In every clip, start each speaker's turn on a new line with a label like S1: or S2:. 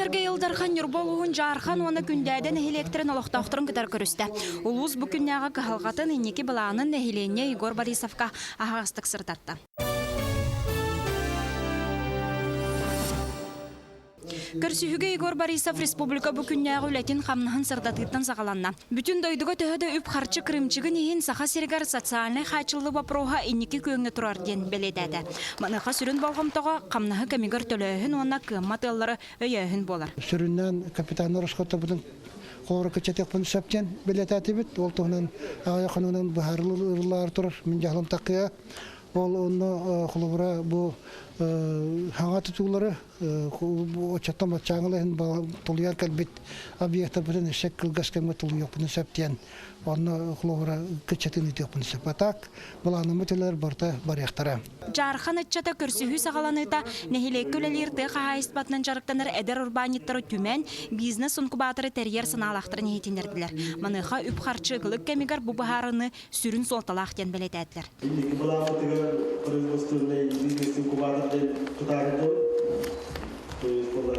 S1: сэргэ Ил Дархан Ньурба улууһун Дьаархан уонна Күндээдэ нэһилиэктэрин олохтоохторун кытары көрүстэ. Улуус бу күннээҕи кыһалҕатын, инники былаанын нэһилиэнньэ Егор Борисовка аһаҕастык сырдатта. Көрсүһүүгэ Егор Борисов республика бу күннээҕи үлэтин-хамнаһын сырдатыыттан саҕаланна. Бүтүн дойдуга төһө да үп-харчы кырыымчыгын иһин Саха сиригэр социальнай хааччыллыы боппуруоһа инники күөҥҥэ турар диэн бэлиэтээтэ. Маныаха сүрүн болҕомтоҕо хамнаһы кэмигэр төлөөһүн уонна кыаммат ыаллары өйөөһүн буолар.
S2: Сүрүннээн капитальнай расходтарбытын холоро кыччатыахпын сөп диэн бэлиэтээтибит. Ол туһунан аҕыйах хонугунан быһаарыллаары турар мин дьаһалым такыа. Ол онно холобура бу хаҥа тутуулары оччоттон баччааҥҥы иһин тулуйар кэлбит объектарбытын өссө кылгас кэмҥэ тулуйуохпутун сөп диэн онно холобура кыччатын ыытыахпын сөп. А так былааныммыт үлэлэр барыта барыахтара.
S1: Дьаархан ыччата көрсүһүү саҕаланыыта нэһилиэккэ үлэлиир тыа хаһаайыстыбатынан дьарыктанар эдэр урбаанньыттары түмэн, бизнес-инкубаторы тэрийэр санаалаахтарын иһитиннэрдилэр. Маныаха үп-харчы ыкылык кэмигэр бу быһаарыныы сүрүн суолталаах диэн бэлиэтээтилэр.
S3: Инники былааммытыгар производственный бизнес-инкубатор диэн тутаарыдым. То есть была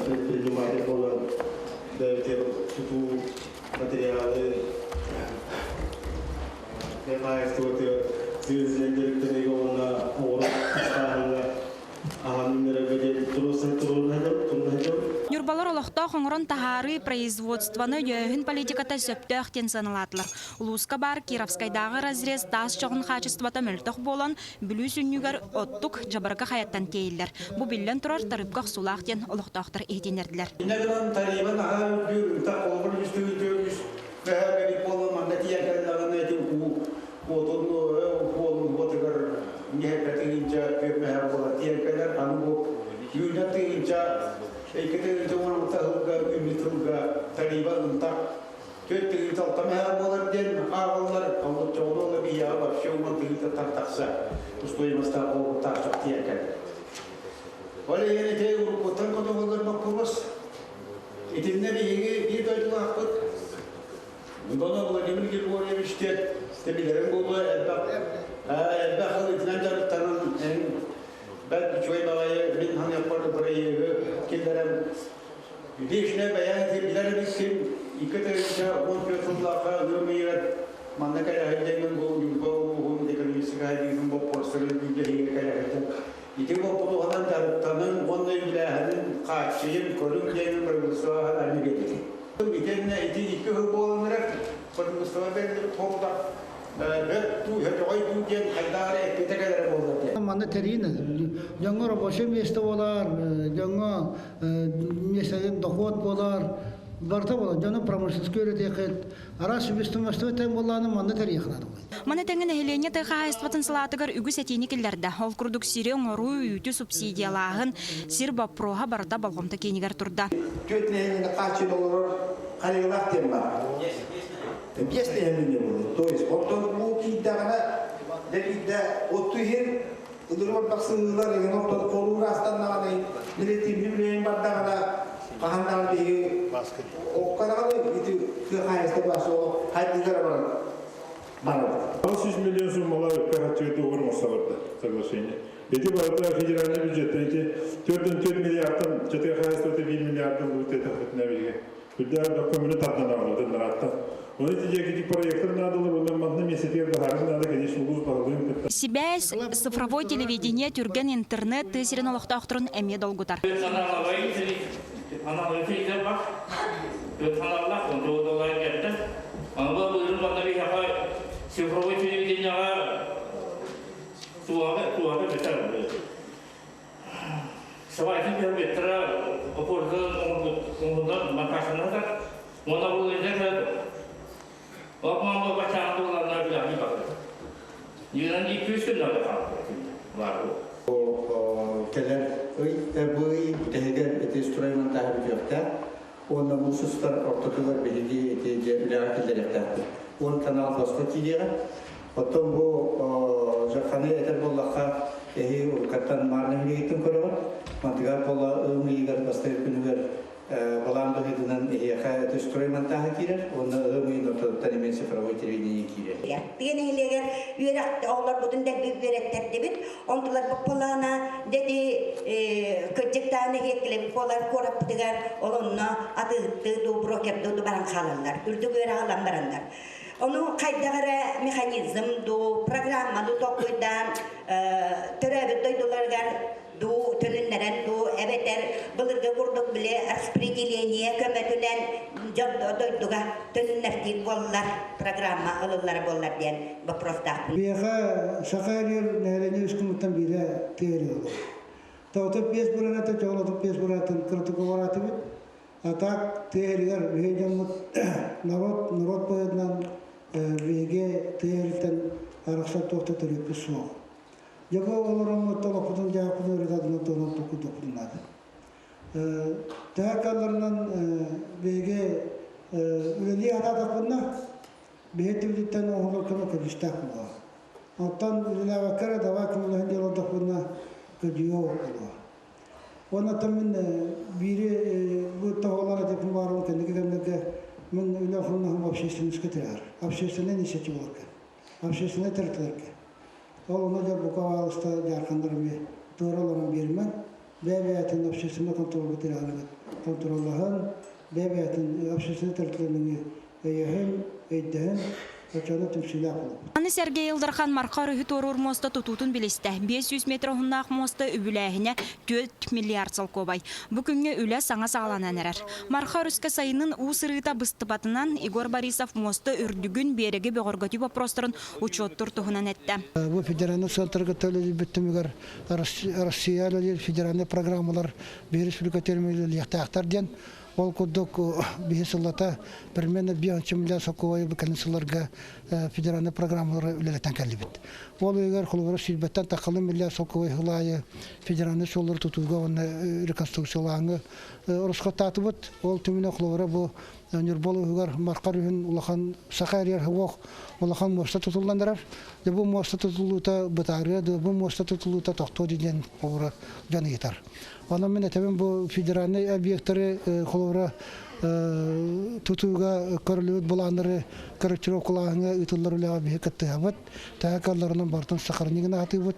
S3: предприниматель буолан бэйэтин тутуу материалы хаһаайыстыбатыгар сиэзилэндериктэриг уонна оҕурут астааһыҥҥа
S1: Ньурбалар олохтоох оҥорон таһаарыы производствоны өйөөһүн политиката сөптөөх диэн сыаналаатылар. Улууска баар Кировскайдааҕы разрез таас чоҕун хаачыстыбата мөлтөх буолан, Бүлүү сүнньүгэр оттук Дьабарга хайаттан тиэйиллэр. Бу биллэн турар тарыыпка охсуулаах диэн олохтоохтор иһитиннэрдилэр.
S4: Инньэ гынан тарыыба наһаа үрдүүр, ынтах холобур үстүү үс бэһэ буолан манна тиийэн кэллэҕинэ ити уу уотун уолун уотугар ньиһэккэ тыһыынча түөрмэһэ буола тиийэн кэлэр. Аны бу үүнэ тыһыынча, 2 тыһыынча 16 сылга үүммүт сылга тарыыба ынтах 4 тыһыынча 6 мэһэ буолар диэн ааҕыллар. Онноччоҕуна ола биһиэхэ вообще 10 тыһыынчаттан тахса стоимостаах буолбуттаах тиийэн кэлэр. Ол иһин ити уруккуттан көтөҕүллэр боппуруос. Итиннэ биһиги биир дойдулаахпыт Дона Владимир Григорьевич диэн билэрин буолуо элбэх элбэх сыл итинэн дьарыктанан эн бэрт үчүгэй баҕайы мин ханыахпар бырайыагы киллэрэн личное бэйэҥ билэр эбиккин 2014 сыллаахха ыам ыйыгар манна кэлэһилдьэҥҥин бу Ньурба улууһун экономическай сайдыытын боппуруостарын дьүүллэһиигэ кэлэһилдьэн ити боппуруоһунан дьарыктаныҥ уонна үбүлээһинин хааччыйын көрүҥ диэн правительство анньык этити. Итиннэ ити икки сыл буолан эрэр правительство бэриллибит хорута бэрт туу хөтөҕөй дуу диэн хайдах эрэ эппитэ кэлэрэ буолла диэн.
S2: Манна тэрийин дьоҥҥо рабочай место буолар, дьоҥҥо миэстэтин дохуот буолар, барыта буолар. Дьону промышленскай үөрэтиэххит, араас үбүстүмэстибэ тэҥ буоллаҕына манна тэрийиэххэ наада.
S1: Маны тэҥэ нэһилиэнньэ тыа хаһаайыстыбатын салаатыгар үгүс этиини киллэрдэ. Ол курдук сири оҥоруу, үүтү субсидиялааһын, сир боппуруоһа барыта болҕомто киинигэр турда.
S4: Түөрт нэһилиэнньэ хааччыйан олорор хайыылаах диэн баар. Биэс нэһилиэнньэ буолар. То есть оттон уу киирдэҕинэ дьэ биирдэ отту иһин ылырыар тахсыылар иһин оттон холуур аастаннаҕына билэтиимни билэйин бардаҕына хаһан даҕаны биһиги окко даҕаны ити тыа хаһаайыстыба суох хайдыгара баран барабыт.
S5: 600 миллион суммалаах үпкэ харчыга договор оҥорсо барда соглашение. Ити барыта федеральный бюджеттан ити 4,4 миллиардтан тыа хаһаайыстыбата 1 миллиардан будет этахытына билге. Үрдээх да көмөнү тардан аҕалатын нараатта. Оны ити дьиэки проектор наадалар онон манна миэстэтигэр баһарын наада, конечно, улуус баһылыгын кытта.
S1: Сибээс, цифровой телевидение, түргэн интернет тыа сирин олохтоохторун эмиэ долгутар.
S6: Цифровой телевидениеҕа туһаҕа бүтэр. Сабайтын түһэрбиттэрэ опордан оҥорбут монтажнанар. Уонна бу илдьэ Обман бачаан буоланнар билэҕи барды. Юнан 200 күн хаалбыт.
S4: Кэлэр ый бу ый бүтэһигэр ити строймонтаһы бүтүөхтээх. Уонна муус устар ортотугар биһиги ити дьэ үлэҕэ киллэриэхтээхпит. 10 канал босхо киириэҕэ. Оттон бу дьахханы этэр буоллахха, эһи уруккаттан маар нэһилиэгиттэн көрөҕүт. Мантыгар буола ыам ыйыгар бастакы күнүгэр
S7: Балаан быһыытынан эһиэхэ строй монтааһа киирэр уонна ыам ыйын ортотуттан эмиэ цифровой телевидение киирэр.
S8: Тыа нэһилиэгэр үөрэх оҕолорбутун дэлби үөрэттэрдибит. Онтуларбыт буоллаҕына дэди кырдьыктаан нэһиэккилэбит буолар куораппытыгар ол онно атыыһыттыы дуу, брокердуу дуу баран хаалаллар. Үрдүк үөрэх ылан бараннар. Ону хайдах эрэ механизм дуу, программа дуу толкуйдаан төрөөбүт дойдуларыгар дуу төнүннэрэн дуу эбэтэр былыргы курдук били распределение көмөтүнэн дьон дойдуга төнүннэртиир буоллар программа ылыллара буоллар диэн вопростаахпын.
S2: Биһиэхэ саха эрийэр нэһилиэнньэ үс күнүттэн биирэ тыа эрийэ олорор. Тоҕото пиэс бураната, чоҕолотук пиэс бураатын кыратык олораатыбыт. А так тыа эригэр биһиги дьоммут народ, народ быһыытынан биһиги тыа эриттэн арахсар туох да төрүппүт суох. Дьэ бу олороммут олохпутун дьаһахпытын өрүтэ туһунан толкуйдуохпутун наада. Төһө кыалларынан биһиги үлэлии сатаатахпытына, биһи түбүтүттэн оҥоһуллар көмө көдьүүстээх буолуоҕа. Оттон үлэлээбэккэ эрэ давай көмөлөһөн диэн олордохпутуна көдьүүһэ буолуоҕа. Уонна мин биири бу тоһоҕолоон этиэхпин баҕарабын кэнники кэмнэргэ мин үлэ хамнаһым общественноска тирэҕэр, общественнай инициативаларга, общественнай тэрилтэлэргэ. Ол онно дьэ бука баалыста дьаарханнар эмиэ туора олорон биэримэҥ, бэйэ-бэйэтин общественнай контролга тирэҕирэҕит, контроллаһан, бэйэ-бэйэтин общественнай тэрилтэлэрин өйөһөн, өйдөһөн, оччоҕуна түмсүүлээх буолуохпут.
S1: Аны Сергей Илдархан Марха өрүһү туоруур муоста тутуутун билистэ. 500 метр уһуннаах муоста үбүлээһинэ 4 миллиард солкуобай. Бу күҥҥэ үлэ саҥа саҕаланан эрэр. Марха өрүскэ сайынын уу сырыыта быстыбатынан Егор Борисов муоста үрдүгүн, биэрэги бөҕөргөтүү боппуруостарын учуоттуур туһунан эттэ.
S2: Бу федеральнай центрга төлөбүт түмүгэр Россия үлэлиир федеральнай программалар биир республика терминэлиэхтээхтэр диэн. Ол курдук биһи сыллата примерно 5 миллиард сокуойу кэлин сылларга федеральнай программалары үлэлэтэн кэллибит. Ол ыйыгар холобура сүүрбэттэн таххалы миллиард сокуой сыл аайы федеральнай суоллары тутууга уонна реконструкциялааҥҥы ороскуоттаатыбыт. Ол түмүнэ холобура бу Ньурба улууһугар Марха өрүһүн улахан саха эрийэр уох улахан муоста тутуллан эрэр. Дьэ бу муоста тутуллуута бытаарыа дуо, бу муоста тутуллуута тохтуо диэн холобура дьон ыйытар. Онон мин этэбин бу федеральнай объектары холобура тутууга көрүллүбүт былааннары корректировкалааһыҥҥа ыытыллар үлэҕэ биһи кыттыһабыт. Тэһэ барытын сохранигын аатыыбыт.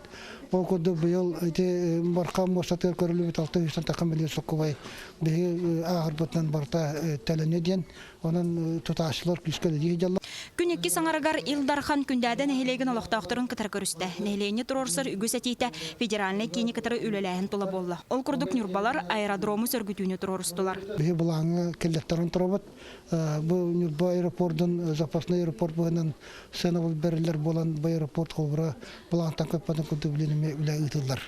S2: Ол курдук быйыл ити Марха муостатыгар көрүллүбүт 600 тахха миллион соккубай биһи ааҕарбытынан барыта төлөнүө диэн, онон тутааччылар күүскэ үлэлии сылдьаллар.
S1: Күн иккис аҥарыгар Ил Дархан Күндээдэ нэһилиэгин олохтоохторун кытары көрүстэ. Нэһилиэнньэ туруорсар үгүс этиитэ федеральнай киини кытары үлэлээһин тула буолла. Ол курдук ньурбалар аэродрому сөргүтүүнү туруорустулар.
S2: Биһи былааҥҥа киллэттэрэн турабыт. Бу Ньурба аэропордун запасной аэропорт быһынан сыанабыл бэриллэр буолан, бу аэропорт холобура былаантан көппөтүн курдук билин үлэ ыытыллар.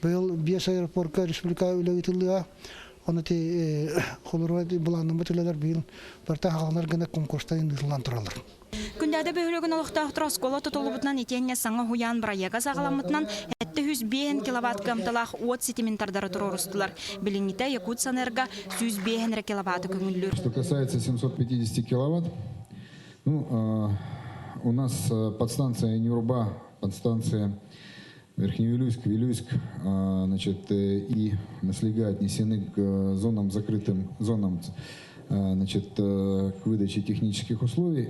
S2: Быйыл биэс аэропорка республика үлэ ыытыллыа. Оны ти холоруга былааннаммыт үлэлэр быйыл барыта хааланар гына конкурстан ыытыллан тураллар.
S1: Күндээдэ бөһүөлэгин олохтоохторо оскуола тутуллубутунан итиэннэ саҥа уһуйаан бырайыага саҕаламмытынан 705 киловатт кыамталаах уот ситимин тардары туруорустулар. Билиҥҥитэ Якутсэнерго 105 эрэ киловатты көҥүллүүр.
S9: Что касается 750 киловатт, ну, у нас подстанция Нюрба, подстанция Верхневилюйск, Вилюйск, значит, и Наслега отнесены к зонам закрытым, зонам, значит, к выдаче технических условий,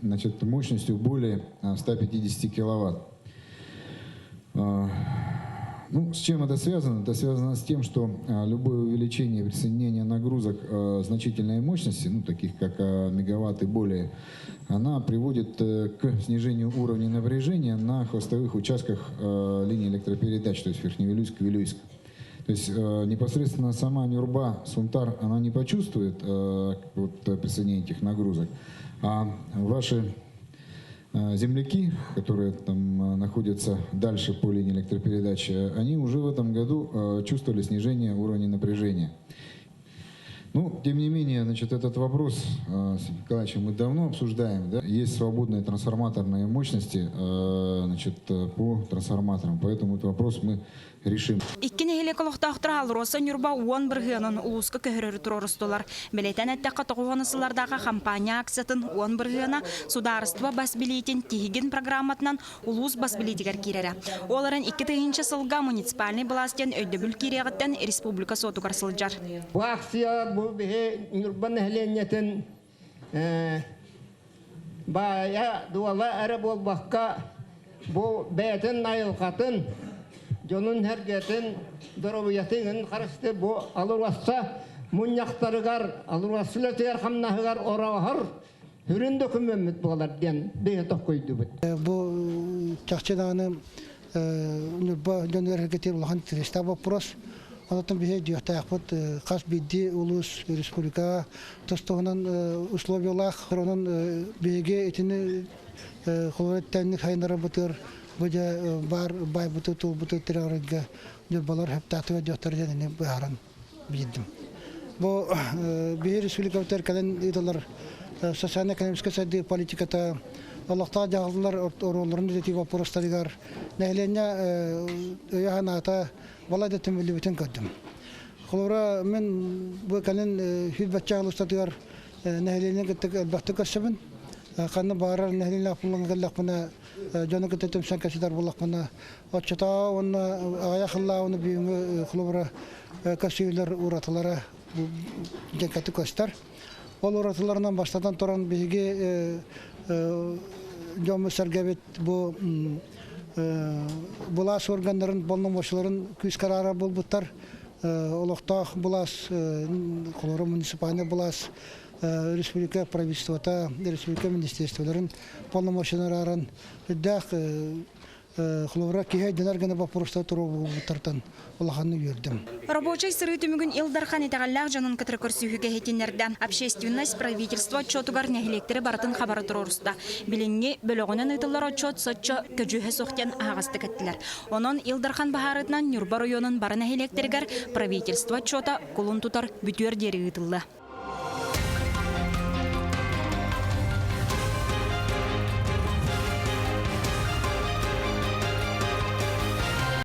S9: значит, мощностью более 150 киловатт. Ну, с чем это связано? Это связано с тем, что любое увеличение присоединения нагрузок значительной мощности, ну, таких как мегаватт и более, она приводит к снижению уровня напряжения на хвостовых участках линии электропередач, то есть Верхневилюйск, Вилюйск. То есть непосредственно сама Нюрба, Сунтар, она не почувствует вот, присоединение этих нагрузок, а ваши земляки, которые там находятся дальше по линии электропередач, они уже в этом году чувствовали снижение уровня напряжения. Ну, тем не менее, значит, этот вопрос с Николаевичем мы давно обсуждаем. Да? Есть свободные трансформаторные мощности значит, по трансформаторам, поэтому этот вопрос мы решим.
S1: Икки нэһилиэк олохтоохторо АЛРОСА Ньурба 10 бырыһыанын улууска көһөрөрү туруорустулар. Бэлиэтээн эттэххэ, 90 сыллардаахы хампаанньа акциятын 10 бырыһыана судаарыстыба бас билиитин тиһигин программатынан улуус бас билиитигэр киирэрэ. Ол эрэн 2000 сылга муниципальнай былаас диэн өйдөбүл киириэҕиттэн республика суотугар сылдьар.
S10: Бу акция бу биһи Ньурба нэһилиэнньэтин баайа дуола эрэ буолбакка, бу бэйэтин айылҕатын, дьонун-сэргэтин, доруобуйатын харыстыыр бу АЛРОСА мунньахтарыгар, АЛРОСА үлэтигэр хамнаһыгар орооһор сүрүн докумеммут буолар диэн биһи тохкуйдубут.
S2: Бу чахчы даҕаны Ньурба дьонугар-сэргэтигэр улахан интэриэстээх вопрос. Онтон биһи дьиэхтээхпит хас биирдии улуус республикаҕа тус-туһунан условиялаах. Онон биһиги итини холобура тэҥник сайыннарарбытыгар бу дьэ баар байбыты тулбуты тирэҕиргэ ньурбалар сөптөөхтүк өйдүөхтэрэ диэн ини быһааран биэрдим. Бу биһи республикабытыгар кэлэн ыытыллар социально-экономическай сайдыы политиката олохтоох дьаһаллар оруолларын үрдэтии боппуруостарыгар нэһилиэнньэ өйө-санаата балай да түмүллүбүтүн көрдүм. Холобура, мин бу кэлин 120 устатыгар нэһилиэнньэ кытта элбэхтик көрсөбүн. Ханна баарар нэһилиэнньэ булан кэллэхпинэ, дьону кытта түмсэн кэпсэтэр буоллахпына, оччотоо уонна аҕыйах сыллааҕыны бүгүҥҥү холобура көрсүһүүлэр уратылара дьэҥкэтик көстөр. Ол уратыларынан бастатан туран биһиги дьоммут-сэргэбит бу былаас органнарын полномочияларын күүскэ араарар буолбуттар. Олохтоох былаас, холобура муниципальный былаас, республика правительствота, республика министерстволарын полномочияларын арааран үрдээх холобура киһи өйдөнөр гына боппуруостар туруорбуттартан улаханнык үөрдүм.
S1: Рабочай сырыы түмүгүн Ил Дархан итэҕэллээх дьонун кытары көрсүһүүгэ иһитиннэрдэ. Общественность правительство отчетугар нэһилиэктэри барытын хабара туруоруста. Билиҥҥи бөлөҕүнэн ыытыллар отчет соччо көдьүүһэ суох диэн аһаҕастык эттилэр. Онон Ил Дархан баһаарытынан Ньурба оройуонун бары нэһилиэктэригэр правительство отчета кулун тутар бүтүөр диэри ыытыллыа.